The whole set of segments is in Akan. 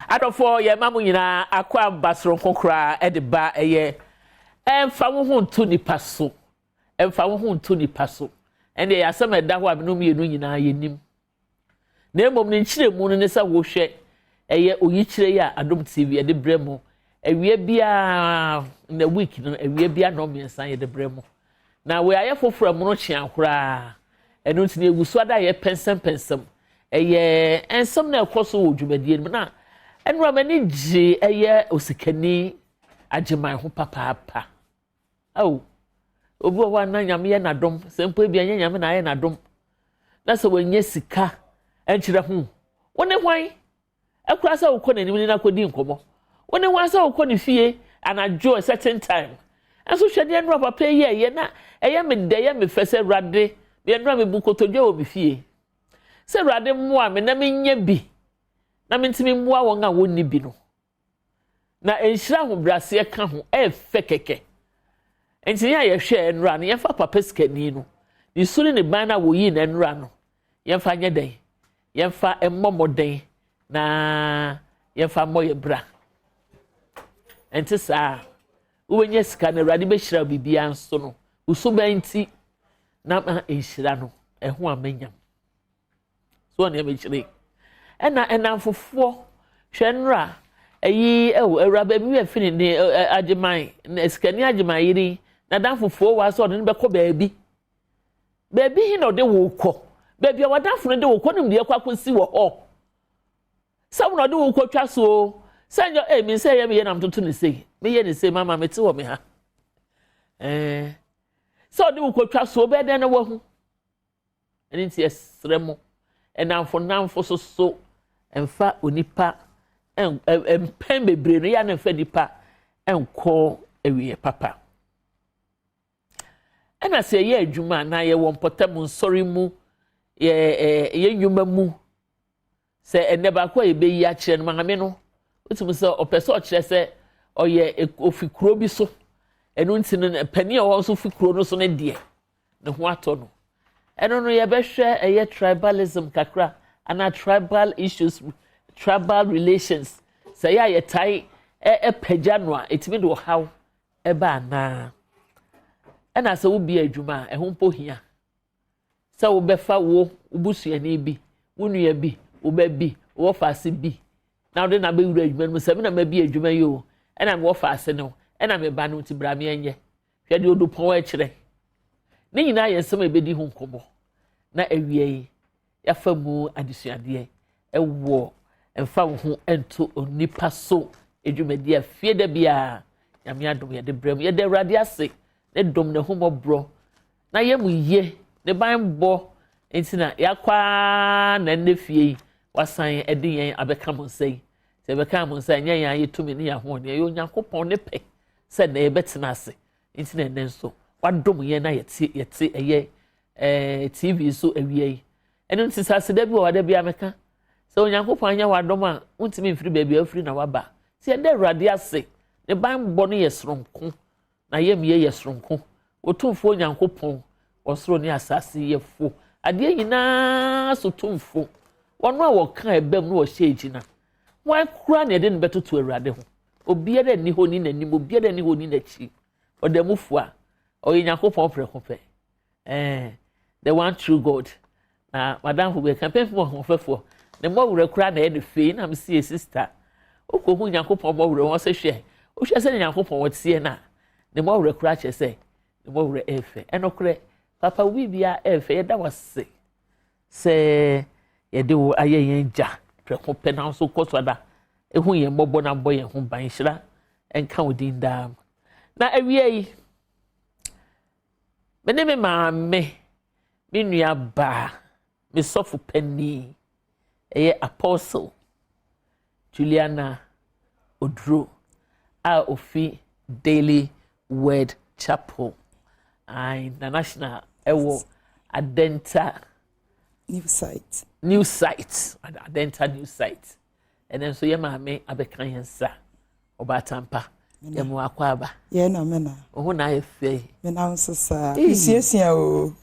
Adɔfoɔ, yɛma mo nyinaa akɔ aba soronko koraa de ba ɛyɛ ɛmfa wo ho nto nipa so. Ɛmfa wo ho nto nipa so. Ɛnde ɛyɛ asɛm a ɛda hɔ a mene mmienu nyinaa yɛnim. Na mmom ne nkyerɛmu no ne sɛ wohwɛ ɛyɛ oyikyerɛ yi a Adom TV yɛde brɛ mo awia biara na week no awia biara na mmiɛnsa yɛde brɛ mo. Na wei ayɛ foforɔ ɛmono kyea koraa. Ɛno nti na egu so ada yɛ pɛnsɛmpɛnsɛm. Ɛyɛ nsɛm na ɛkɔ so wɔ dwumadie no mu na ɛnura m'ani gye ɛyɛ osikani Agyeman ho papaapa. Ao, obi wɔ hɔ a na Nyame yɛ n'adom, sɛ mpo ebi ɛnyɛ Nyame na ayɛ n'adom, na sɛ wanya sika nkyerɛ ho. Wo ne hwan? Ɛkora sɛ wokɔ n'anim ne no akɔdi nkɔmmɔ. Wo ne hwan sɛ wokɔ ne fie anadwo a certain time. Nso hwɛ deɛ nnora papa yi ɛyɛ na ɛyɛ me dɛ, ɛyɛ me fɛ sɛ Awurade, deɛ nnora mebu kotodwe wɔ me fie. Sɛ Awurade mmoa me na menya bi na mentumi mmoa wɔn a wɔnni bi no. Na nhyira ahobrɛaseɛ ka ho, ɛyɛ fɛ kɛkɛ. Nti yɛn a yɛhwɛ nnora no, yɛmfa papa sikani no, ne su ne ne ban no a wɔyii no nnora no, yɛmfa nyɛ dɛn? Yɛmfa mmɔ mmɔden na yɛmfa mmɔ yɛ bra. Ɛnte saa a, wobɛnya sika no, Awurade bɛhyira biribiara nso no, wo suban nti na ma nhyira no, ɛho amanyam. So wɔn nneɛma kyerɛ ɛna ɛnamfofoɔ hwɛ nnora ɛyi ɛwɔ awuraba bi yɛ fini ne agyeman na sikani agyeman yere yi n'adamfofoɔ wɔ asɛ ɔde no bɛkɔ baabi baabi hin na ɔde wo kɔ baabi a w'adamfo no de wo kɔ no deɛ kɔ akɔsi wɔ hɔ sɛ wo na ɔde wo kɔ twa so o sɛ nyɛ ɛmi sɛ ɛyɛ meyɛ nam toto ne sei meyɛ ne sei mama mete wɔ me ha ɛɛ sɛ ɔde wo kɔ twa so bɛyɛ dɛn na wahu. Ɛno nti yɛsrɛ mo, nnamfo nnamfo so so mfa onipa mpɛn bebree no yɛ na mfa nipa nkɔ awieɛ papa. Ɛna sɛ yɛyɛ adwuma anaa yɛwɔ mpɔtam nsɔre mu, yɛ yɛ nnwuma mu, sɛ ɛnɛ baako a yɛbɛyi akyerɛ no maame no, wotumi sɛ ɔpɛ sɛ ɔkyerɛ sɛ ɔyɛ ofi kuro bi so. Ɛno nti no panin a ɔwɔ nso fi kuro no so no deɛ ne ho atɔ no. Ɛno no yɛbɛhwɛ ɛyɛ tribalism kakra anaa tribal issues, tribal relations. Sɛ ɛyɛ a yɛtae ɛpagya no a, ɛtumi de ɔhaw ɛba anaa. Ɛna sɛ wobie adwuma a, ɛho mpo hia sɛ wobɛfa wo busuani bi, wo nua bi, wo ba bi, wo wɔfaase bi, na wode no abɛwura adwuma no mu sɛ me na mabie adwuma yi o, ɛna me wɔfaase no, ɛna me ba no nti bra meɛnyɛ. Hwɛ deɛ odupɔn ɛkyerɛ. Ne nyinaa yɛ nsɛm a yɛbɛdi ho nkɔmmɔ na awia yi yɛafa mu adesuadeɛ ɛwɔ mfa wo ho nto onipa so dwumadi a fie da biara Nyame adom yɛde brɛ mu. Yɛda Awurade ase ne dom ne homɔborɔ na yɛ mu yie ne ban bɔ nti na yɛakɔ ara na ɛnnɛ fie yi wasan de yɛn abɛka mo nsa yi. Sɛ yɛbɛka mo nsa ɛnyɛ yɛn a yɛtumi ne yɛn ahoɔden, ɛyɛ Onyankopɔn ne pɛ sɛ nnɛ yɛbɛtena ase nti na ɛnnɛ nso wadom yɛn na yɛte yɛte ɛyɛ ɛɛ TV so awia yi. Ɛno nti sɛ aseda bi wɔ hɔ da bi a meka sɛ Onyankopɔn anyɛ w'adom a wontumi mfiri baabi a wofiri na waba. Sɛ yɛda Awurade ase, ne banbɔ no yɛ soronko, na yamyɛ yɛ soronko. Otumfoɔ Onyankopɔn, ɔsoro ne asase yɛfo, adeɛ nyinaa so tumfo, wɔn a wɔka ɛbam na wɔhyɛ gyina. Hwan koraa na yɛde no bɛtoto Awurade ho? Obiara nni hɔ ni n'anim, obiara nni hɔ ni n'akyi. Ɔda mu fua, ɔyɛ Nyankopɔn prɛko pɛ. Eh, the one true God. Na madamfo bi ka pɛn mu ahoɔfɛfoɔ. Ne mmɔwerɛ koraa na ɛyɛ ne fei na mesi yɛ sister. Wokɔhu Nyankopɔn mmɔwerɛ wɔn sɛ hwɛ. Wohwɛ sɛ ne Nyankopɔn wɔteɛ no a, ne mmɔwerɛ koraa kyerɛ sɛ ne mmɔwerɛ ɛyɛ fɛ. Ɛnokorɛ, papa wo biribiara ɛyɛ fɛ. Yɛda wo ase sɛ yɛde wo ayɛ yɛn gya prɛko pɛ na nso kɔ so ada ehu yɛn mmɔbɔ na bɔ yɛn ho ban. Nhyira nka wo din daa. Na awia yi, me ne me maame, me nua baa, me sɔfo panin, ɛyɛ Apostle Juliana Oduro a ofi Daily Word Chapel, International ɛwɔ Adenta New Site. New Site, Adenta New Site. Ɛnɛ nso yɛ maame abɛka yɛn nsa, ɔbaatampa, yɛ mo akɔ aba. Yɛn na mena. Ɔho na ayɛ fɛ. Mena nso saa. Mesuasua o.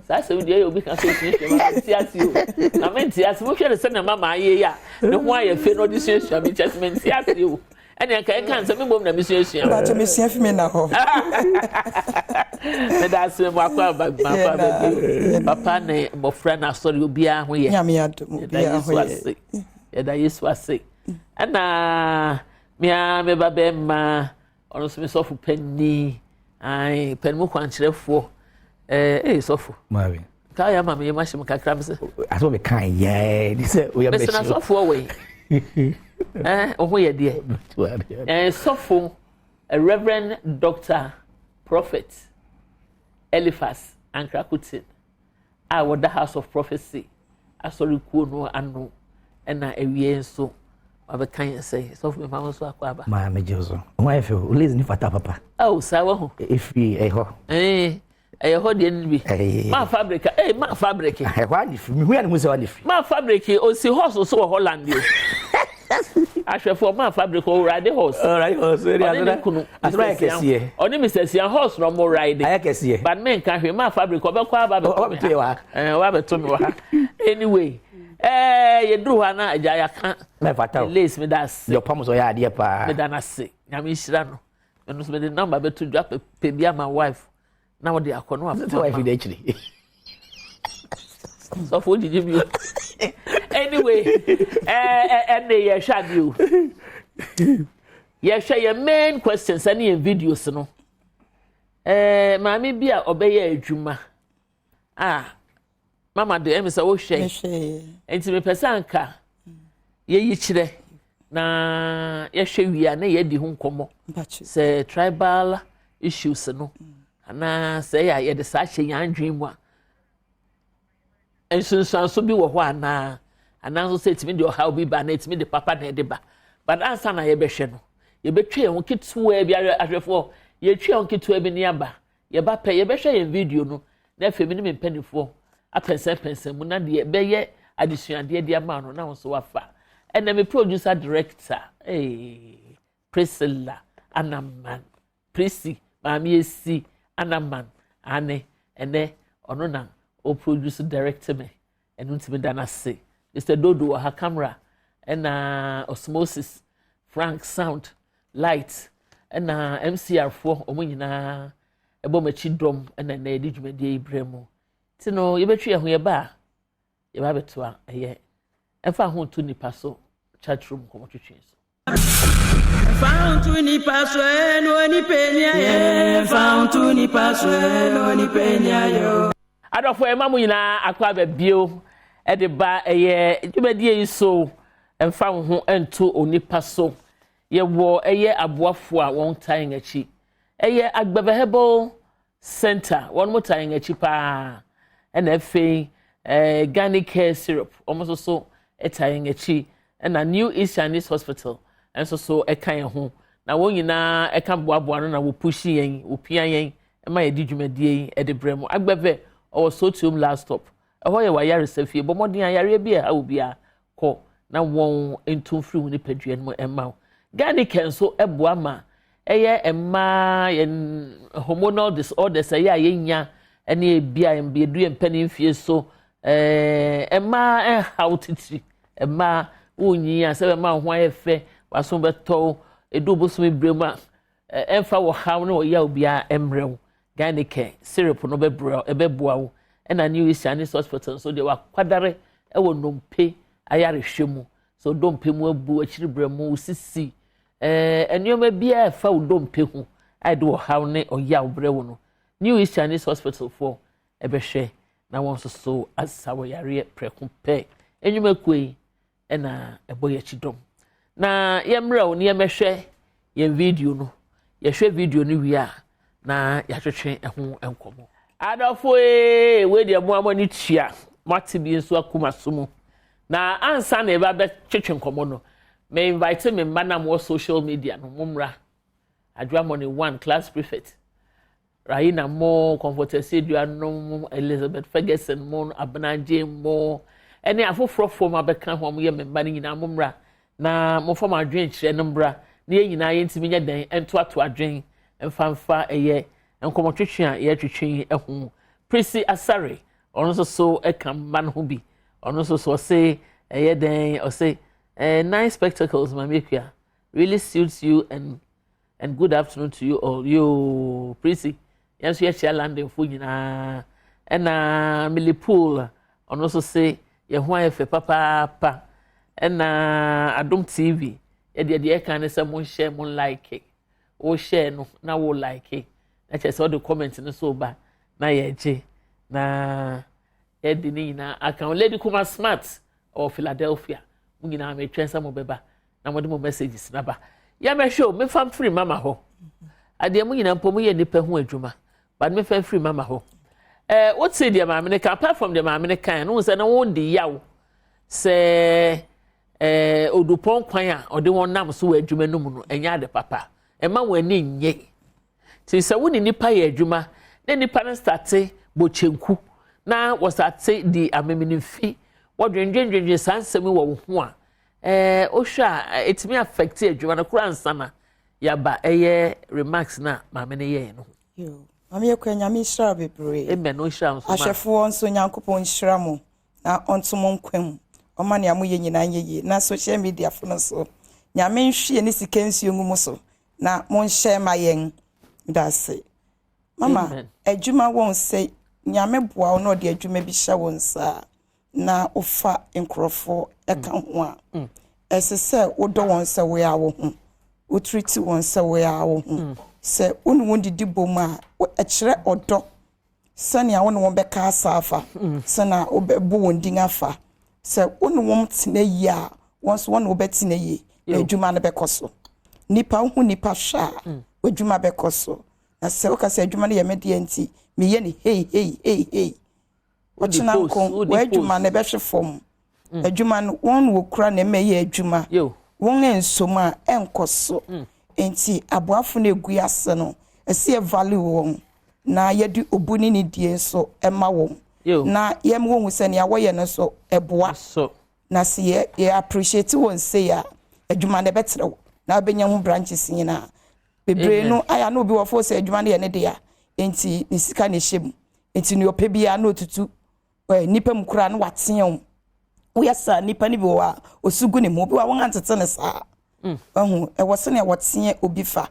Saa asɛm deɛ ɛyɛ obi ka sɛ osuasua ma mente ase o. Na mente ase. Mohwɛ no sɛnea mama ayɛ yi a, ne ho ayɛ fɛ na ɔde suasua me kyɛ sɛ mente ase o. Ɛnea nka ɛnka nsɛ me mmom na mesuasua. Mpakyɛ mesua fi me na hɔ. Meda ase mu akɔ aba akɔ aba bio. Papa ne mmɔfra na asɔre obiara ho yɛ. Nyame adom obiara ho yɛ. Yɛda Yesu ase. Ɛna me ara me ba bɛrima ɔno nso me sɔfo panyin ae panin mu kwankyerɛfoɔ ɛɛ ee sɔfo. Maame. Kaa yɛ ama me yɛ ma hyɛ mu kakra mi sɛ. Asɔ mi kan yɛɛ ni sɛ o yɛ bɛ hyɛ. Mesena sɔfoɔ wɔ yi. Ɛɛ ɔho yɛ deɛ. Ɛɛ sɔfo Reverend Doctor Prophet Eliphas Ankrakutin. a wɔda House of Prophecy asɔre kuo no ano ɛna awie nso wabɛka yɛn sɛ sɔfo mi ma wo nso akɔ aba. Maa mi gye so. Ho ayɛ fɛ o. Lace ni fata papa. Awo saa wɔ ho. Efiri ɛhɔ. Ɛɛ ɛyɛ hɔ deɛ no bi. Maa fabric ɛɛ maa fabric. Ɛhɔ ani firi mi hu yɛ ne ho sɛ ɔne firi. Maa fabric osi horse so wɔ Holland o. Ahwɛfoɔ maa fabric ɔwurade horse. Ɔwurade horse ɔne ne kunu. Asɛm ayɛ kɛseɛ. Ɔne Mr. Sian horse na ɔmo ride. Ayɛ kɛseɛ. But me nka hwee maa fabric ɔbɛkɔ aba abɛto me ha. Ɛɛ ɔba abɛto me wɔ ha. Anyway ɛɛ yɛduru hɔ a na agya yɛaka. Mɛfata o. Lace meda ase. Deɛ ɔpam so ɔyɛ adeɛ paa. Meda no ase. Nyame nhyira no. Ɛno nso mede number bɛto dwa pɛ bi ama wife. na wɔde akɔ no afɔ sɛ wife da akyire sɔfo gyigyi mi o anyway ɛɛ ɛnna yɛhwɛ adeɛ o yɛhwɛ yɛn main questions ɛne yɛn videos no ɛɛ maame bi a ɔbɛyɛ adwuma a. Mama de ɛmi sɛ wohwɛ nti mepɛ sɛ anka yɛyi kyerɛ na yɛhwɛ wie a na yɛadi ho nkɔmmɔ sɛ tribal issues no anaa sɛ yɛ a yɛde saa hyɛ yɛn adwene mu a nsunsuanso bi wɔ hɔ anaa anaa nso sɛ ɛtumi de ɔhaw bi ba anaa ɛtumi de papa na ɛde ba but ansa na yɛbɛhwɛ no yɛbɛtwa yɛn ho ketewa bi ahwɛfoɔ yɛtwa yɛn ho ketewa bi ne aba Yɛba pɛ, yɛbɛhwɛ yɛn video no, na afei me ne me mpanimfoɔ apɛnsɛmpɛnsɛn mu na deɛ ɛbɛyɛ adesuadeɛ de ama no na wo nso wafa. Ɛnna me producer director, hey, Priscilla Anaman, Prissy, Maame Esi Anaman, ane, ɛnɛ ɔno na ɔproduce direct me, ɛno nti meda no ase. Mr. Dodo wɔ ha camera, ɛna Osmosis, Frank sound, Light ɛna MCR foɔ wɔn nyinaa ɛbɔ m'akyi dɔm ɛna ɛna yɛde dwumadie yi brɛ mu ti no yɛbɛtwi yɛn ho yɛba a yɛba abɛtoa ɛyɛ ɛmfa ho nto nipa so chat room nkɔmɔtwetwe so. Ɛmfa ho nto nipa so ɛna onipa ni ayɛ. Ɛmfa ho nto nipa so ɛna onipa ni ayɛ. Adɔfo ɛma mo nyinaa akɔ aba bio ɛde ba ɛyɛ dwumadie yi so ɛmfa wo ho nto onipa so. Yɛwɔ ɛyɛ aboafoɔ a wɔn taa yɛn akyi. Ɛyɛ Agbeve Herbal Center, wɔn mo taa yɛn akyi paa. Ɛna afei ɛɛ Gani Care Syrup, wɔn nso so taa yɛn akyi. Ɛna New East Chinese Hospital nso so ɛka yɛn ho. Na wɔn nyinaa ɛka boaboa no na wɔpushi yɛn, wɔpia yɛn ɛma yɛde dwumadie yi ɛde brɛ mo. Agbeve ɔwɔ Sotiom last stop. Ɛhɔ yɛ w'ayaresa fie. Bɔ mmɔden a yareɛ bi a ɛha wo biara, kɔ na wɔn ntu mfiri wo nipadua no mu mma wo. Garlic nso boa ma ɛyɛ mmaa yɛn hormonal disorders ɛyɛ a yɛnya ɛne ebi a yɛdu yɛn mpanin mfie so ɛɛ mmaa ɛnhaw titiri mmaa wonyi a sɛ bɛma wo ho ayɛ fɛ w'aso bɛtɔ wo edu bosome bere mu a Ɛmfa wo haw ne ɔyaw biara mmrɛ wo. Gynecare syrup no bɛbrɛ ɛbɛboa wo. Ɛna New East Chinese Hospital nso deɛ wakwadare wɔ nnompe ayarehwɛ mu. Sɛ wo dompe mu abu, akyiri berɛ mu, wo sisi, ɛɛ nneɛma biara ɛfa wo dompe ho a ɛde ɔhaw ne ɔyaw brɛ wo no, New East Chinese Hospital foɔ ɛbɛhwɛ na wɔn nso so asa wɔ yareɛ prɛko pɛ. Nnwumakuo yi na ɛbɔ yɛn akyi dɔm. Na yɛmmerɛ wo na yɛmmɛhwɛ yɛn video no. Yɛhwɛ video no wie a, na yɛatwetwe ɛho nkɔmmɔ. Adɔfo ee, wei deɛ mo a mo ani tua, moate bi nso akuma so mu. Na ansa na yɛba bɛtwetwe nkɔmmɔ no, me invite me mma na mowɔ social media no, mommra. Adwoa Money One, class prefect. Raina mo, Comfort Asieduah nom, Elizabeth Ferguson mo, Abena Jane mo, ɛne afoforɔfoɔ mo abɛka ho a moyɛ me mma no nyinaa mo mmra na momfa mo adwenkyerɛ no mbra na yɛn nyinaa yɛntumi nyɛ dɛn ntoato adwen mfa mfa ɛyɛ nkɔmmɔtwetwe a yɛretwetwe yi ho. Prissy Asare, ɔno nso so ka mma no ho bi. Ɔno nso so ɔse ɛyɛ dɛn ɔse eh, nice spectacles Maame Akua really suits you and good afternoon to you all. Yoo Prissy, yɛn nso yɛkyia Londonfoɔ nyinaa. Ɛna Millie Pool, ɔno nso se yɛn ho ayɛ fɛ papaapa. Ɛna Adom TV, yɛdeɛ deɛ ɛka ne sɛ monhyɛ mo like. Wo share no na wo like na kyerɛ sɛ ɔde comment no so ba na yɛgye na yɛde ne nyinaa aka ho. Lady Kuma Smart ɔwɔ Philadelphia, mo nyinaa metwɛn sɛ mo bɛba na mode mo messages na ba. Yɛmɛhwɛ o, mefa mfiri mama hɔ adeɛ mo nyinaa mpo moyɛ nnipa ho adwuma, but mefa mfiri mama hɔ. Wote deɛ maame no ka, apart from deɛ maame no kan no, sɛ na wɔn di yaw sɛ odupɔn kwan a ɔde wɔn nam so wɔ adwuma no mu no ɛnyɛ ade papa, ɛma wɔn ani nye. Te sɛ wo ne nipa yɛ adwuma na nipa no start bɔ kyenku na wɔstart di amemenimfi, wɔdwendwendwendwen saa nsɛm yi wɔ wo ho a, wohwɛ a ɛtumi affect adwuma no koraa nsa na yaba ɛyɛ remarks na maame no yɛɛ no. Maame yɛ kɔ, Nyame nhyira bebree. Amen, ɔnhyira nso ma. Ahwɛfoɔ nso, Nyankopɔn nhyira mo na ɔnto mo nkwa mu, ɔma nea moyɛ nyinaa nyɛ yie. Na social media fo no nso, Nyame nhwie ne sika nsuo ngu mo so na monhyɛ ma yɛn. Da ase mama. Adwuma wɔn sɛ Nyame boa wo na ɔde adwuma bi hyɛ wo nsa a, na wofa nkurɔfoɔ ɛka ho a, ɛsɛ sɛ wodɔ wɔn sɛ woyɛ wo ho, wotreat wɔn sɛ woyɛ wo ho, sɛ wo ne wɔn didi bom a, ɛkyerɛ ɔdɔ, sɛnea wo ne wɔn bɛka asa afa, sɛnea wobɛbɔ wɔn din afa. Sɛ wo ne wɔn tena yie a, wɔn nso wɔn ne wobɛtena yie na adwuma no bɛkɔ so. Nipa wohu nipa hwɛ a, w'adwuma bɛkɔ so. Na sɛ woka sɛ adwuma no yɛ me deɛ nti meyɛ ne hei hei hei hei, ɔkyena nko w'adwuma no ɛbɛhwe fam. Adwuma no, wɔn wɔ kura na ɛmɛ yɛ adwuma, wɔn nsom a ɛnkɔ so. Nti aboafo no egu ase no, ɛsi yɛ value wɔn na yɛde obu ne ne die nso ɛma wɔn na yɛn wɔn sɛ nea wɔyɛ no nso ɛboa. Na sɛ yɛ appreciate wɔn se a, adwuma no ɛbɛtrɛw na wobɛnya ho branches nyinaa bebree no. Ayɛ na obi wɔ fo sɛ adwuma no yɛ ne dea nti ne sika na ɛhyɛ mu, nti nea ɔpɛ biara na otutu nipa mu koraa na wateɛ wo. Woyɛ saa, nipa no bi wɔ hɔ a osu gu ne mu. Obi wɔ a wɔn antete ne saa ɛho ɛwɔ sɛnea wɔteɛ obi fa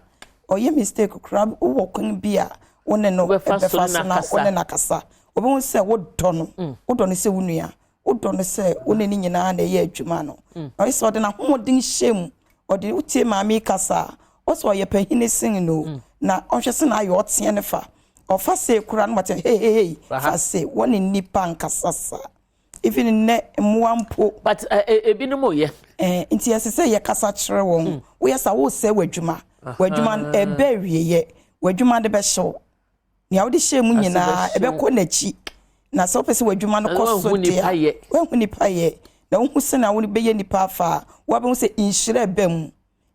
ɔyɛ mistake koraa, wowɔ kwan bi a wo ne no ɛbɛfa so na wo ne no akasa. Obi sɛ wodɔ no, wodɔ no sɛ wo nua, wodɔ no sɛ wo ne ne nyinaa na ɛyɛ adwuma no. Ɔyɛ sɛ ɔde n'ahoɔden hyɛ mu, ɔde wotie maame kasa a, ɔsɛ ɔyɛ panyini sen no na ɔhwɛ sɛ na ayɛ ɔteɛ ne fa ɔfa se kora no wɔte hei hei hei fa se wɔne nipa nkasa saa, even nnɛ mmoa mpo. But ebinom yɛ. Nti ɛsɛ sɛ yɛkasa kyerɛ wɔn. Woyɛ sa wosɛ w'adwuma, w'adwuma ɛbɛ awieyɛ, w'adwuma de bɛhyew nea wode hyɛ mu nyinaa ɛbɛkɔ n'akyi. Na sɛ wopɛ sɛ w'adwuma no kɔ so deɛ, woahu nipa yɛ na wohu sɛ na wobɛyɛ nipa afa a, woabɛhu sɛ nhyira ɛbɛ mu,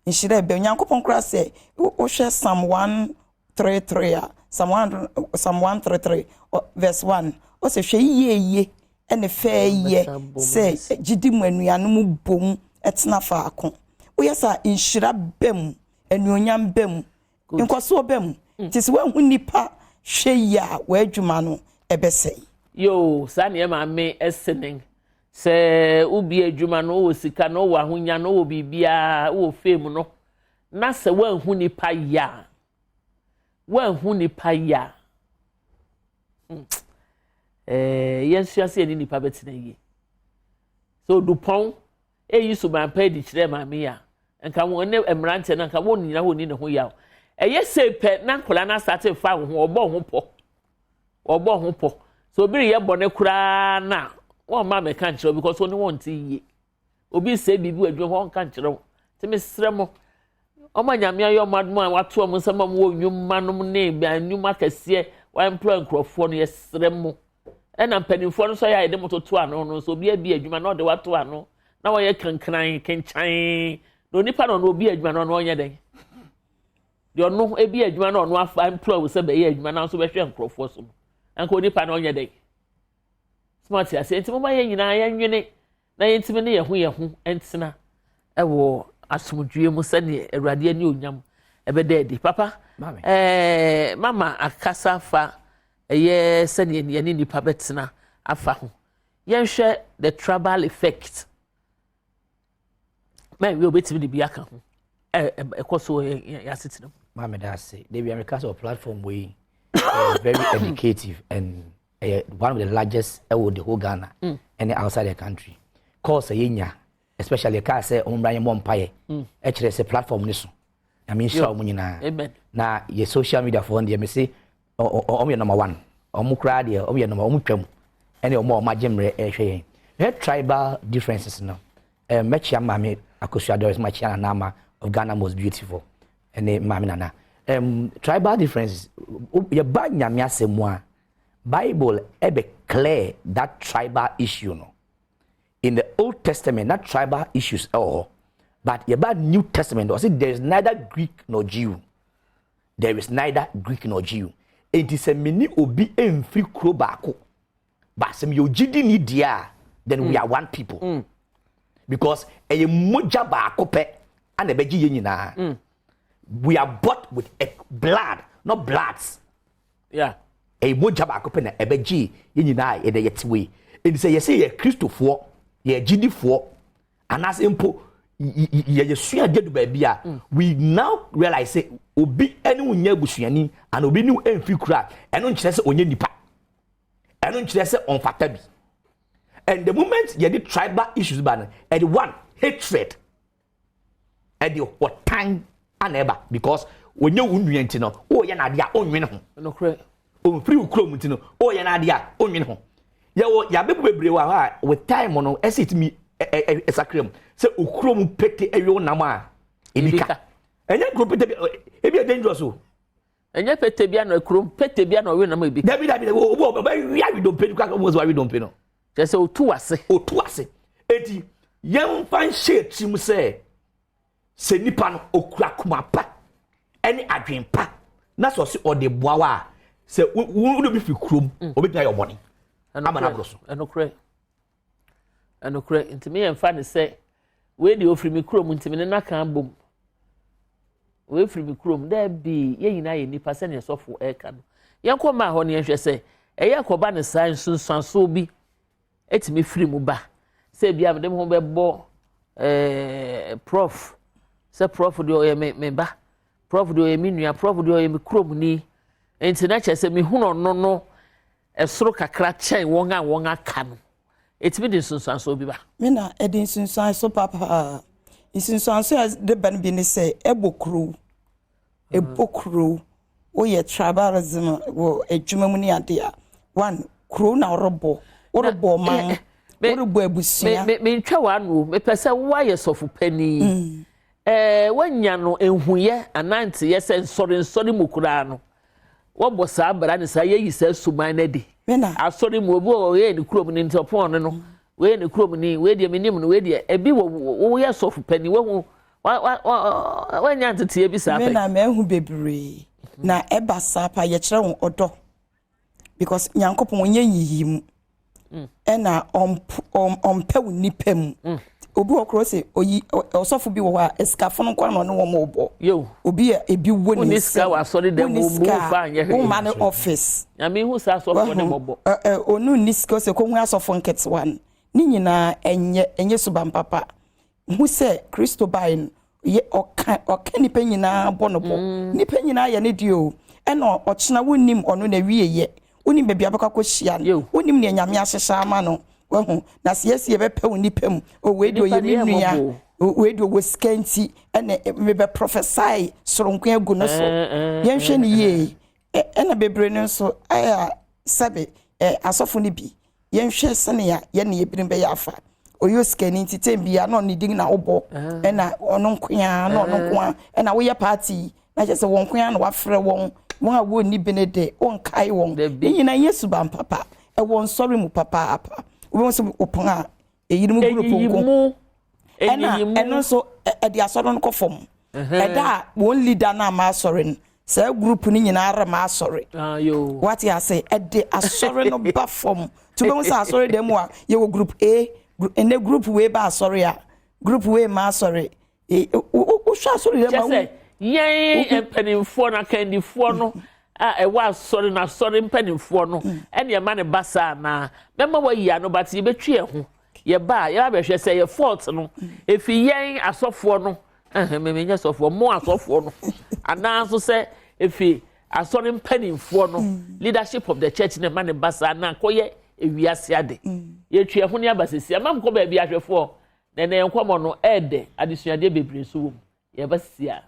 nhyira ɛbɛ mu. Nyankopɔn koraa sɛ wohwɛ Psalm 133 a, Psalm 1 Psalm 133 verse 1, ɔsɛ hwɛ yie yie ɛne fɛɛ yɛ sɛ gyidi mu anuanom bom ɛtena faako. Woyɛ sɛ nhyira bɛ mu, anuonyam bɛ mu, nkɔsoɔ bɛ mu. Nti sɛ woahu nipa hwɛ yie a, w'adwuma no ɛbɛsɛe. Yoo, saa nneɛma maame ɛsɛ ne sɛ wobi adwuma no, wowɔ sika no, wowɔ ahonya no, wowɔ biribiara, wowɔ fame no, na sɛ woanhu nipa yɛ a, woanhu nipa yɛ a, yɛn nso ase yɛne nipa bɛtena yie. Sɛ odupɔn eyi suban pa adi kyerɛ maame yi a, nka wɔn ne mmeranteɛ no nka wɔn nyinaa wɔn ni ne ho yaw. Ɛyɛ sei pɛ na nkwadaa no asate fa wɔn ho, ɔbɔ ho pɔ, ɔbɔ ho pɔ. So obi reyɛ bɔne koraa na wɔn mma mɛka nkyerɛ because wɔn ne wɔn ti yie. Obi sɛ biribi wɔ adwuma hɔ, ɔnka nkyerɛ wɔn. Te mesrɛ mo, ɔmo Anyame ayɛ ɔmo adom a wato ɔmo nsɛm a ɔmo wɔ nnwuma nom ne nnwuma kɛseɛ, wɔaemploy nkurɔfoɔ no, yɛsrɛ mo. Ɛna mpanimfoɔ no nso ayɛ a yɛde mo toto ano no nso, obi abi adwuma na ɔde wato ano na wɔyɛ kankran kenkyan na onipa na ɔno obi adwuma na ɔno ɔnyɛ dɛn deɛ ɔno ebi adwuma na ɔno afa employ wo sɛ bɛyɛ adwuma na nso bɛhwɛ nkurɔfoɔ so no, nka onipa na ɔnyɛ dɛn smart ase. Nti mo ma yɛn nyinaa yɛnwene na yɛntumi ne yɛn ho ntena ɛwɔ asomdwie mu sɛdeɛ Awurade ani onyam ɛbɛda adi papa. Mama akasa fa. Ɛyɛ sɛdeɛ yɛne nnipa bɛtena afa ho. Yɛnhwɛ the tribal effect. Mɛnwie obetumi de bi aka ho. Ɛkɔ so wɔ yɛn asetena mu. Maame da ase. Debi ameka sɛ platform wei very educative and one of the largest ɛwɔ the whole Ghana ɛne outside the country. Course ɛyɛ nya, especially kaa sɛ ɔmo mmra yɛn bɔ mpaeɛ, ɛkyerɛ sɛ platform ne so. Nyame nhyira ɔmo nyinaa. Na yɛ social media foɔ deɛ, mese ɔmo yɛ number one. Ɔmo koraa deɛ, ɔmo yɛ number, ɔmo twam ɛne ɔmo a ɔmo agye mmerɛ ɛrehwɛ yɛn. Hwɛ, tribal differences no, mɛkyia Maame Akosua Doris, makyia Nana Ama of Ghana Most Beautiful ɛne Maame Nana. Tribal differences, yɛba Nyame asɛm mu a, Bible ɛbɛ clear that tribal issue no. In the Old Testament na tribal issues ɛwɔ hɔ, but yɛba New Testament, ɔsɛ there is neither Greek nor Jew, there is neither Greek nor Jew. Enti sɛ mene obi mfiri kuro baako but sɛ meyɛ ogyidi ni deɛ a, then we are one people because ɛyɛ mogya baako pɛ ana ɛbɛgye yɛn nyinaa. We are bought with a blood, not bloods. Ɛyɛ mogya baako pɛ na ɛbɛgye yɛn nyinaa. Yɛde yɛte wei enti sɛ yɛsɛ yɛ Kristofoɔ, yɛ gyidifoɔ, anaasɛ mpo yɛyɛ sua gye do baabi a, we now realize say obi ɛne wo nyɛ abusuani ana obi ne wo ɛmfiri kuro a, ɛno nkyerɛ sɛ ɔnyɛ nipa, ɛno nkyerɛ sɛ ɔmfata bi. And the moment yɛde tribal issues ba no, ɛde one hatred, ɛde ɔtan ana ɛba, because onye wo nua nti no, ɔyɛ n'adeɛ a ɔnwene ho. Omfiri wo kurom nti no, ɔyɛ n'adeɛ a ɔnwene ho. Yɛwɔ yabɛbu bebree wɔ hɔ a, with time no, ɛsɛ etimi ɛ ɛ ɛsakra mu sɛ okurom pete ɛyɛ nam a ebi ka. Ɛnyɛ kuro pete bi ebi yɛ dangerous o. Ɛnyɛ pete bi ana kurom pete bi ana ɔwe nam ebi ka. Dabi, dabi, dabi, obi ɔbɛ wi awi dompe kura, ɔmo sɛ wawi dompe no. Kyerɛ sɛ otu ase. Otu ase. Eti yɛnfa nhyɛ tirim sɛ nipa no okura kuma pa ɛne adwen pa na sɛ ɔsi ɔde boa wa a, sɛ wo wo de bi fi kurom, obetumi ayɛ ɔbɔne ama n'agorɔ so. Ɛnokorɛ, ɛnokorɛ. Ntumi yɛn fa ne sɛ wei deɛ ofiri mi kurom ntumi ne n'aka bom, wei firi mi kurom. Dɛbi, yɛn nyinaa yɛ nipa sɛnea sɔfo ɛɛka no. Yɛn kɔ maa hɔ ne yɛn hwɛ sɛ ɛyɛ akɔba ne saa nsunsuansoɔ bi etumi firi mu ba sɛ ebi a mede mo ho bɛbɔ prof, sɛ prof deɛ ɔyɛ me ba, prof deɛ ɔyɛ me nua, prof deɛ ɔyɛ me kurom ni, nti na kyerɛ sɛ mehunu ɔno no ɛsoro kakra kyɛn wɔn a wɔn aka no, etumi de nsunsuansoɔ bi ba. Me na ɛde nsunsuanso papaa. Nsunsuanso a ɛde ba no bi ne sɛ ɛbɔ kurow, ɛbɔ kurow. Woyɛ tribalism wɔ adwuma mu ne ade a, one kurow na ɔrebɔ, worebɔ ɔman, worebɔ abusua. Me me ntwa w'ano, mepɛ sɛ woayɛ sɔfo panin, woanya no nhuyɛ anaa nteyɛ sɛ nsɔre nsɔre mu koraa no, wɔbɔ saa abara ne saa yɛyi saa suman no adi asɔre mu, obi wɔ wɔyɛ ne kurom ne nti ɔpɔn no no wei ne kurom ni, wei deɛ menim no, wei deɛ ebi wɔ. Woyɛ sɔfo panin, wohu wa wa wa wanya nteteɛ bi saa Me pɛ? Na mahu bebree na ɛba saa pa. Yɛkyerɛ wɔn ɔdɔ because Nyankopɔn ɔnyɛ nyiyi mu ɛna ɔmpɛ wo nipa mu. Obi wɔ koro sɛ oyi ɔsɔfo bi wɔ hɔ a, esikafo no nkwa na ɔne wɔn bɔ. Obi a ebi wɔ ne Wonni sika nsam wɔ asɔre dɛm, wonni wo sika fa anyɛ hwee. Womma ne office. Nyame hu saa asɔfoɔ ne mmɔbɔ. Ɛ ɛ onu nni sika sɛ kohu asɔfo nketewa no ne nyinaa ɛnyɛ suban papa. Hu sɛ Kristo bae no, yɛ ɔka nipa nyinaa bɔ no bɔ, nipa nyinaa yɛ ne deɛ o. Ɛna ɔkyena wonnim ɔno na wie yɛ wonim baabi a bɛkɔ akɔhyia no, wonim nea Nyame ahyehyɛ ama no. Wahu na sɛ yɛsi yɛbɛpɛ wo nipa mu o, wei deɛ Nipa ɔyɛ me deɛ nua ɛmmɔbɔ o. o, wei deɛ ɔwɔ sika nti ɛna mebɛ prophesy soronko agu no so. Yɛnhwɛ ne yie. Ɛna bebree no nso ɛyɛ a sɛbe asɔfo no bi, yɛnhwɛ sɛnea yɛne ebinom bɛyɛ afa. Ɔyɛ osikani nti tɛm bia na ɔne din na wobɔ, ɛna ɔno nkoa na ɔno nkoa ɛna woyɛ party na kyerɛ sɛ wɔn nkoa na wafrɛ wɔn a wɔnni bi ne de wɔnkae wɔn. Dabi. Ne nyinaa nyɛ suban papa. Ɛwɔ nsɔre mu papaapa, wobɛhu sɛ wɔpɔn a eyinom group Eyiyi nko mu ɛna eyiyi mu. Ɛno nso ɛde asɔre no kɔ fam. Ɛda a wɔn leader no ama asɔre no, saa group no nyinaa rema asɔre. Ah, yo. Wate ase? Ɛde asɔre no ba fam nti wobɛhu sɛ asɔre dɛm mu a, yɛwɔ group A ɛnɛ group wei ba asɔre a, group wei ma asɔre. Wohwɛ asɔre dɛm kyɛ a sɛ yɛn mpanimfoɔ no, akandifoɔ no. a ɛwɔ asɔre no, asɔre mpanimfoɔ no ɛne ɛma ne ba saa anaa? Mɛma wayi ano, but yɛbɛtwi yɛn ho. Yɛba a, yɛba bɛhwɛ sɛ yɛ fault no efi yɛn asɔfoɔ no, ɛhɛn, mɛmɛ nyɛ sɔfoɔ, mo asɔfoɔ no, anaa nso sɛ efi asɔre mpanimfoɔ no, leadership of the church, na ɛma ne ba saa, na akɔyɛ ewiase ade. Yɛtwi ɛho ne aba sisi ama nkɔ baabi. Ahwɛfoɔ, na ɛnɛ yɛn nkɔmɔ no ɛɛdɛ, adesuadeɛ bebree nso wɔ mu. Yɛba sisi a.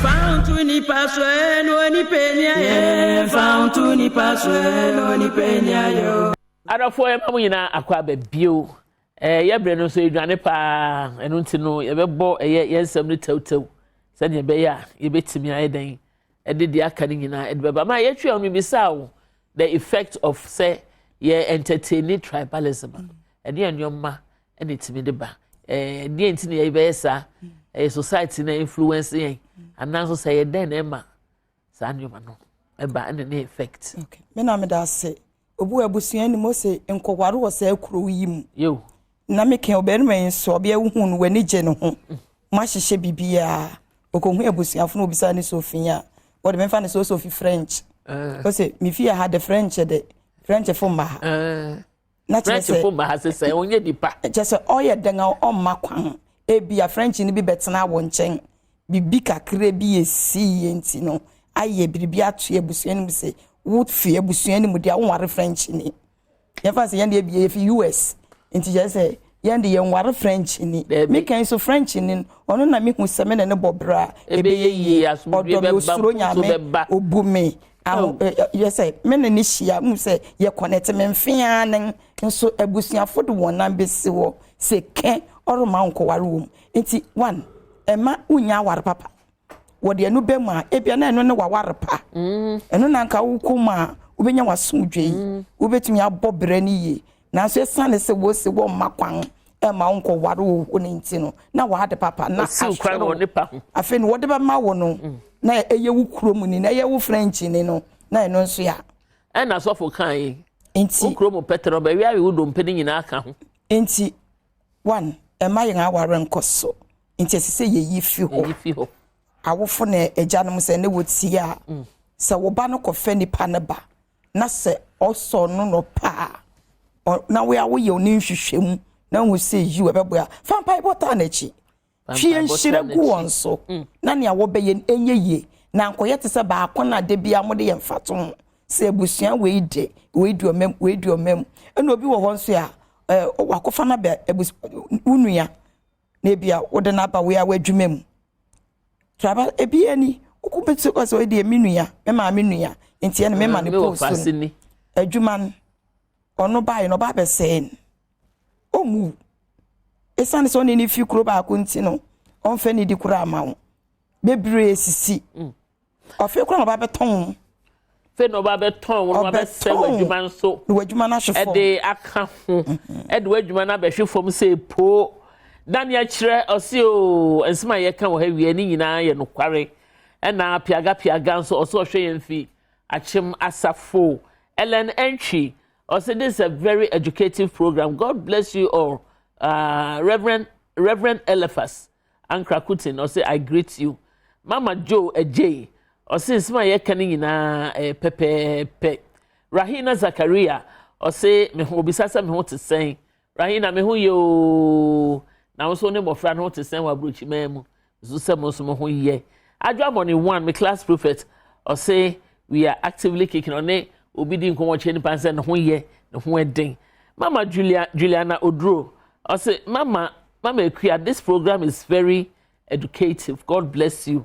Fa nipa so no onipa ni ayɛ. Fa nipa so no onipa ni ayɛ. Adɔfoɔ, yɛma mo nyinaa akɔ aba bio. Yɛbrɛ no nso edwane paa, ɛno nti no yɛbɛbɔ ɛyɛ yɛn nsɛm no tɛwtɛw sɛdeɛ ɛbɛyɛ a yɛbɛtumi ayɛ dɛn ɛde deɛ aka no nyinaa ɛde bɛba ma yɛtwi a. Mibisa wo the effect of sɛ yɛ entertain tribalism a, ɛne yɛ nneɛma ɛna ɛtumi de ba. Deɛ nti na yɛbɛyɛ saa? Ɛyɛ society na influence yɛn, anaa nso sɛ yɛ dɛn na ɛma saa nneɛma no ɛba, ɛna ne effect? Okay. Me na meda ase. Obi wɔ abusua ni mo sɛ nkɔware wɔ saa kurow yi mu. Na meka ɔbarima yi nso, ɔbea wohu no, w'ani gye ne ho, moahyehyɛ biribiaa, ɔkɔhu abusuafo no, obisa ne sɛ ofi a wɔde memfa ne sɛ ɔsɛ ofi French. Ɔsɛ mefie ha de, French de, French fo mma ha. Na kyerɛ French sɛ fo ma ha sɛ ɔnyɛ nipa. Kyerɛ sɛ ɔyɛ dɛn a ɔmma kwan. Ebia French no bi bɛtena wɔ nkyɛn, biribi kakra bi esi yie nti no ayɛ biribi ato abusua no mu sɛ wofi abusua no mu deɛ, wonware French ni. Yɛfa sɛ yɛn deɛ ebia yɛfi US, nti kyerɛ sɛ yɛn de yɛnware French ni. Dabi. Meka yi so, French ni no, ɔno na mehu sɛ me ne ne bɔ bra a ɛbɛyɛ yie, asomdwoe ɔdɔ me, bɛba, osuro mpuntuo Nyame, bɛba. Obu me aho. Oh. Yɛ sɛ me ne ne hyia mu sɛ yɛ connect me mfea ne nso abusuafo de wɔn nan bɛsi hɔ sɛ kɛ ɔrema nkɔware wɔ mu. Nti one, ɛma wonya aware papa, wɔde ɛno bɛ mu a, ebia na ɛno ne waware pa. Ɛno na nka wokɔ mu a wobɛnya w'asomdwe yi, wobɛtumi abɔ brɛ no yie, nanso ɛsiane sɛ wɔsi wɔmma kwan ɛma wo nkɔware wɔ hɔ no nti no, na wade papa na osiw kwan ahwere wɔ wo. nipa ho. Afei no wɔde bɛma wo no na ɛyɛ wo kurom ni na ɛyɛ wo French ni no, na ɛno nso yɛ ɛna asɔfo kan yi nti wo kurom pɛtɛrɛ baabi a wo dompe no nyinaa ka ho. Nti one, ɛma yɛn aware nkɔ so, nti ɛsɛ sɛ yɛyi fi hɔ. Yɛyi fi hɔ. Awofo ne agyanom, sɛ ne wɔtie a, sɛ wo ba no kɔfɛ nipa no ba na sɛ ɔsɔ no no pa a, na wo a woyɛ wo ne nhwehwɛmu na wohu sɛ yi ɛbɛboa, fa mpaebɔ taa n'akyi, hwie nhyira gu wɔn so na nea wɔbɛyɛ no ɛnyɛ yie, na nkɔyɛ te sɛ baako na de bia mode yɛ mfato ho sɛ abusua wei de, wei di ɔmam, wei di ɔmam. Ɛna obi wɔ hɔ nso a wakɔfa no bɛ abus wo nua na ebia wode no aba wei a w'adwuma mu traba ebi ani wokɔ bɛti kɔ sɛ ɔyɛ deɛ me nua, me maame nua, nti ɛna me ma ne Me wɔ post faase no ni. Adwuma no, ɔno baeɛ no, ɔba abɛsɛe no, ɔmmu ɛsiane sɛ ɔne ne fi kuro baako nti no, ɔmfɛ ne di koro ama wo. Bebree sisi ɔfei kora na ɔba bɛtɔn wo. Fei na ɔba bɛtɔn wo na wabɛsɛ Ɔbɛtɔn. W'adwuma nso Na w'adwuma no ahwe fam. Ɛde aka ho, ɛde w'adwuma no abɛhwe fam sɛ po. Daniel kyerɛ ɔse o, nsɛm a yɛka wɔ ha wie ne nyinaa yɛ nokware. Ɛna piaga piaga nso ɔsɛ ɔhwɛ yɛn fi Akyem Asafo. Ellen Entry ɔsɛ this is a very educative program, God bless you all. Reverend Elephas Ankra Kutin ɔsɛ I greet you. Mama Joe Ejay ɔsɛ nsɛm a yɛka no nyinaa ɛyɛ pɛpɛɛpɛ. Rahina Zakaria ɔsɛ me ho, obisa sɛ me ho te sɛn. Rahina, me ho yɛ ooo, na wo nso ne mmɔfra no ho te sɛn wɔ aburokyiman mu nso? Sɛ mo nso mo ho yɛ. Adwo Amɔne one, me class prophet, ɔsɛ we are actively kicking. Ɔne obi di nkɔmɔ kyerɛ nipa sɛ ne ho yɛ, ne ho ɛden. Mama Julia, Juliana Oduro ɔsɛ Mama Ekuya, this program is very educative, God bless you.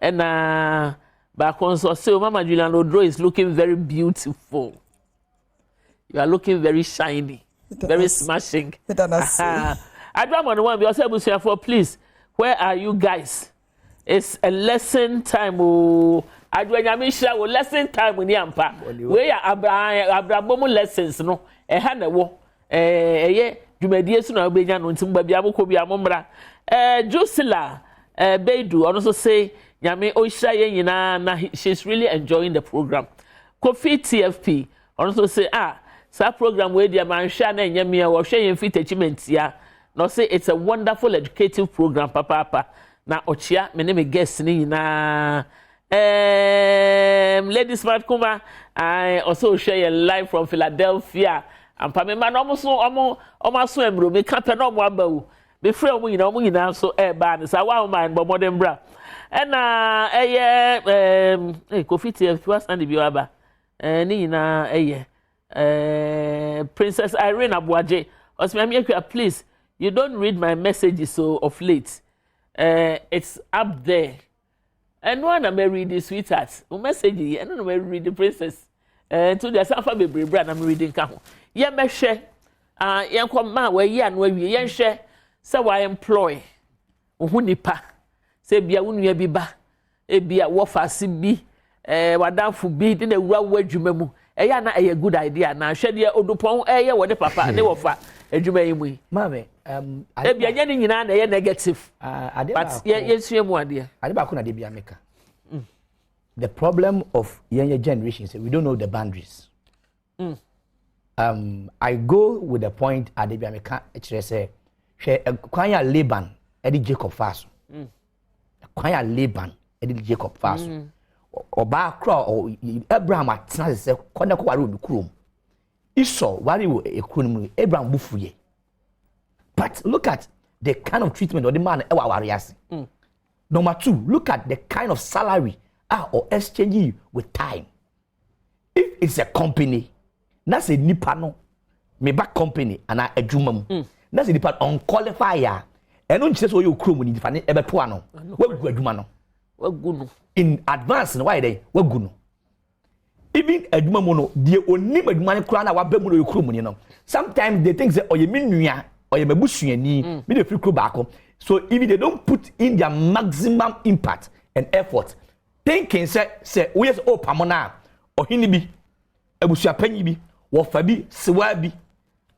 Ɛna baako nso ɔsɛ o, Mama Juliana Oduro is looking very beautiful, you are looking very shiny, very smashing. Meda no ase. Adwo Amɔne one bi ɔsɛ abusuafoɔ, please, where are you guys? It's a lesson time ooo. Adwo, Nyame nhyira wo. Lesson time ni ampa. Wei yɛ abrabɔ mu lessons no, ɛha na ɛwɔ. Ɛyɛ dwumadie so na wobɛnya no, nti mo baabi a mokɔ bi a mommra. Drusilla Beidu ɔno nso se Nyame ɔnhyira yɛn nyinaa na she's really enjoying the program. Kofi TFP ɔno nso se, ah, saa program wei deɛ manhwɛ a na ɛnyɛ mmea. Wɔhwɛ yɛn fi Tɛkyimantia na ɔse it's a wonderful educative program papaapa, na ɔkyea me ne me guest ne nyinaa. Lady Smart Kuma, ɔsɛ ɔhwɛ yɛn live from Philadelphia. Ampa me ma na ɔmo so ɔmo aso ɛmuro mi ka pɛ na ɔmo aba o. Mefrɛ ɔmo nyinaa nso ɛɛbaa ne saa wa ɔmo bɔ mmɔden bra. Ɛna ɛyɛ Kofi TF wasan de bi aba. Ne nyinaa ɛyɛ Princess Irene Abuaje. Ɔsɛ, "Maame Akua, please, you don't read my messages so of late. It's up there." Ɛno a na mɛ read, sweetheart, o message yi ɛno na mɛ read, Princess. Nti deɛ sanfa bebree bra na mɛ read nka ho. Yɛn bɛhwɛ yɛn kɔ maa wɔayi ano awie. Yɛn hwɛ sɛ wɔa employ ohun nipa sɛ ebia wo nua bi ba, ebia wɔfa bi, wadanfo bi de na ewura wɔ adwuma mu, ɛyɛ ana ɛyɛ good idea? Na hwɛ deɛ Odupɔn ɛyɛ wɔ ne papa ne wɔfa adwuma yi mu yi. Maame, Ebi ɛnyɛ ne nyinaa na ɛyɛ negative. But yɛ yɛsua mu adeɛ. Ade baako na de bi ameka. The problem of yɛn yɛ generation sɛ we don't know the boundaries. I go with the point ade bi ameka kyerɛ sɛ hwɛ kwan a Laban ɛde Jacob fa so. Kwan a Laban ɛde Jacob fa so. Ɔbaa kora ɔ Abraham atena sɛ kɔ na kɔ ware wɔ kurom. Esau ware wɔ ekuro no mu, Abraham bu fu yɛ. But look at the kind of treatment ɔde maa no ɛwɔ aware ase. Number two, look at the kind of salary a ɔ exchange with time. If it's a company na sɛ nipa no meba company ana adwuma mu na sɛ nipa no unqualify a, ɛno nkyerɛ sɛ ɔyɛ okurom ni nifa ne ɛbɛto ano, wagu adwuma no. Wagu no. In advance no, wayɛ dɛ wagu no. Even adwuma mu no, deɛ onim adwuma no koraa na waba mu na ɔyɛ kurom ni no, sometimes they think sɛ ɔyɛ me nua, ɔyɛ m'abusuani, mi de firi kuro baako, so if they don't put in their maximum impact and effort, thinking sɛ woyɛ sɛ ɔpamo na ɔhene bi, abusuapanyin bi, wɔfa bi, sewa bi,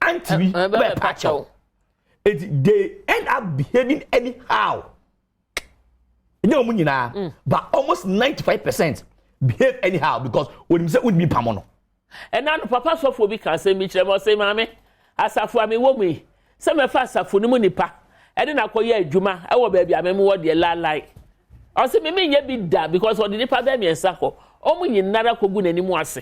aunty bi bɛɛ pa kyɛw, eti they end up behaving anyhow. Ɛnyɛ wɔn nyinaa, but almost 95% behave anyhow because onim sɛ wodimi pamo no. Ɛna no papa sɔfo bi ka asɛm bi kyerɛ me. Ɔsɛ, "Maame, asafo a mewɔ mu yi, sɛ mɛfa asafo no mu nipa ɛde na akɔyɛ adwuma ɛwɔ baabi a mɛmu wɔ deɛ laalae." Ɔsɛ mimi nyɛ bi da because ɔde nipa bɛɛ mmiɛnsa kɔ, ɔmo nyinara kɔgu n'anim ase.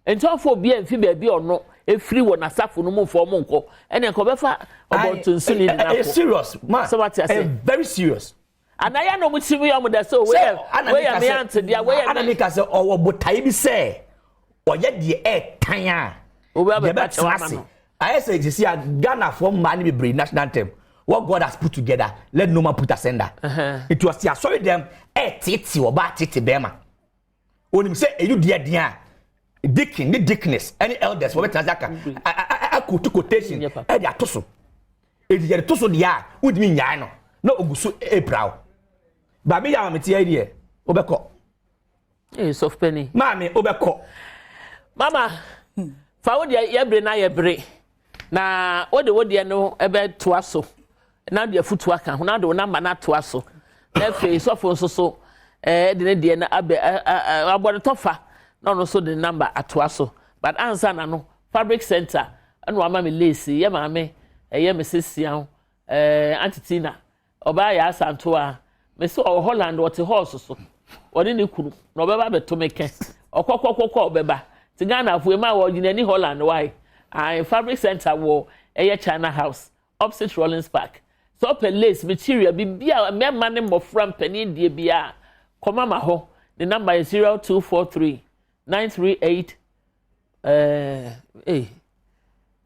Nti ɔfɔ obi a nfi baabi ɔno efiri wɔ n'asafo no mu nfɔ ɔmo nkɔ, ɛnna nka ɔbɛfa ɔbɔntonsoni de n'akɔ. Ɛyɛ serious ma. Sɛ wate ase? Ɛyɛ very serious. Anaya na ɔmo ti mu yɛ ɔmo dɛ sɛ weyɛ me ante deɛ weyɛ ana me. Mi ka sɛ ɔwɔ botae bi sɛ ɔyɛ deɛ ɛɛtan a Obi abɛka deɛ bɛtena kyɛw ama ase no. Ayɛ sɛ sisi a Ghanafoɔ mmaa no bebree, national anthem, "What God has put together, let no man put asunder." Nti ɔsi asɔre dɛm ɛɛtete ɔbaa, tete bɛrima, onim sɛ eyi deɛ deɛ a deacon ne deaconess ɛne elders wɔbɛtena ase aka akoto quotation Nyɛ papa. ɛde ato so. Eti yɛde to so deɛ a wotumi nyae no na ogu so epira o. Baabi yɛ amamete yɛ deɛ wobɛkɔ. Ee, sɔfo panyin. Maame, wobɛkɔ. Mama, fa wo deɛ yɛbere na yɛbere na wode wo deɛ no ɛbɛtoa so na de afutu aka ho na de wo namba no atoa so, na afei sɔfo nso so de ne deɛ no abɛ ɛ ɛ abɔ ne tɔfa na ɔno nso de ne namba atoa so. But ansa na no, fabric center ɛna wama me lace. Yɛ maame, ɛyɛ me sesia ho Aunty Tina, ɔbaa yɛ asanto a mesi ɔwɔ Holland, ɔte horse so, ɔne ne kunu na ɔbɛba abɛto me kɛ ɔkɔkɔkɔkɔ ɔbɛba ti Ghana afo emu a wɔgyina ani Holland wae. Ayi fabric center wɔ ɛyɛ China House opposite Rollins Park. Sɛ ɔpɛ lace material bibi a mmarima ne mmɔfra, mpanin deɛ bia, kɔma ma hɔ. Ne number yɛ 0243 938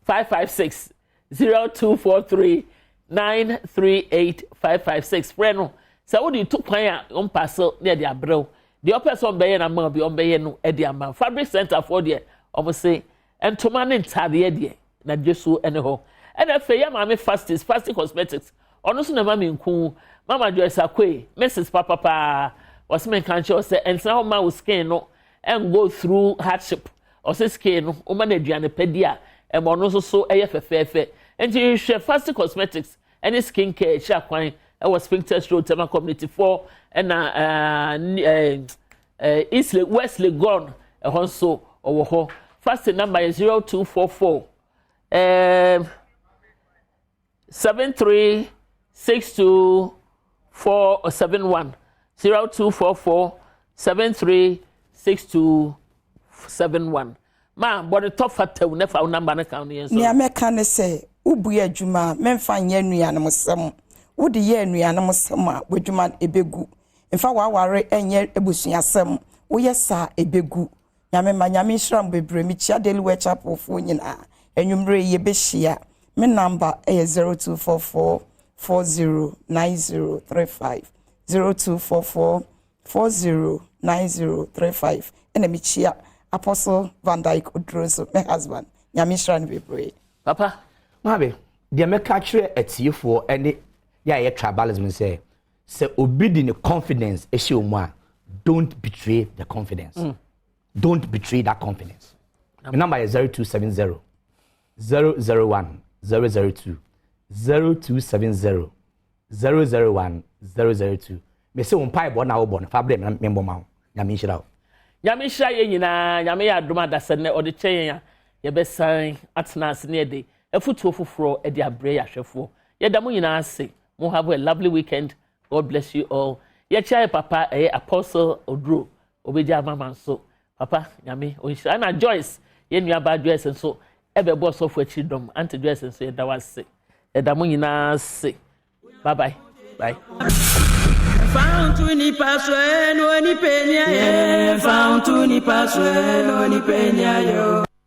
556, 0243938556. Frɛ no sɛ wode to kwan a ɔmpaase ne yɛde abrɛw deɛ ɔpɛ sɛ ɔmbɛyɛ no ama bi, ɔmbɛyɛ no de ama. Fabric center foɔ deɛ, ɔmo se ntoma ne ntaadeɛ deɛ na dwe so ne hɔ. Ɛna afei yɛ maame Fastis, Fastis Cosmetics, ɔno nso na ɛma mi nku. Mama Joyce Akoe, Mrs papapaa, wɔsi mi nka nkyɛn sɛ ntena hɔ ma wo skin no ɛn go through hardship. Ɔsɛ skin no, wɔma no aduane pɛ di a, ɛma ɔno nso so ɛyɛ fɛfɛɛfɛ. Nti hwɛ Fastis Cosmetics ɛne skin care akyi akwan ɛwɔ Spintex Road, Tema Community 4, ɛna ɛɛ ɛɛ East West Legon ɛhɔ nso ɔwɔ hɔ. Fastis number yɛ 0244 7362471. 0244 73 62 71. Ma bɔ ne tɔ fa tɛw ne fa wo namba no ka no yɛn so. Nea mɛka ne sɛ wobue adwuma a mɛmfa nyɛ anuanomsɛm. Wode yɛ anuanomsɛm a w'adwuma ɛbɛgu. Mfa w'aware nyɛ abusuasɛm. Woyɛ saa a ɛbɛgu. Nyame mma Nyame nhyira mo bebree. Mekyia Daily Word Chapel foɔ nyinaa. Anwummerɛ yi yɛbɛhyia. Me number yɛ 0244 40 9035. 0244 40 9035. Ɛna mekyia Apostle Van Dyke Oduro nso, me husband. Nyame nhyira no bebree. Papa. Maame, deɛ mɛka akyerɛ atiefoɔ ne yɛ a yɛ tribalism sɛ, sɛ obi de ne confidence hyɛ wɔn mu a, don't betray the confidence. Don't betray that confidence. My number is 0270 001 002 0270 001 002. Mese wo mpaebɔ na wobɔ no fa brɛ me na membɔ ma wo. Nyame nhyira wo. Nyame nhyira yɛn nyinaa. Nyame yɛ adom adasa nnɛ ɔde kyɛ yɛn a yɛbɛsan atena ase ne yɛde afutuo foforɔ de abrɛ yɛ ahwɛfoɔ. Yɛda mo nyinaa ase. Mo have a lovely weekend. God bless you all. Yɛkyia yɛ papa ɛyɛ Apostle Oduro obɛgya ama ma nso. Papa Nyame ɔnhyira. Ɛna Joyce yɛn nuabaa Joyce nso ɛbɛbɔ ɔsɔfo akyiri dɔm. Auntie Joyce nso yɛda wo ase. Yɛda mo nyinaa ase. Bye bye. Bye. Found nipa so no ni penya ye. Found nipa so no ni penya yo.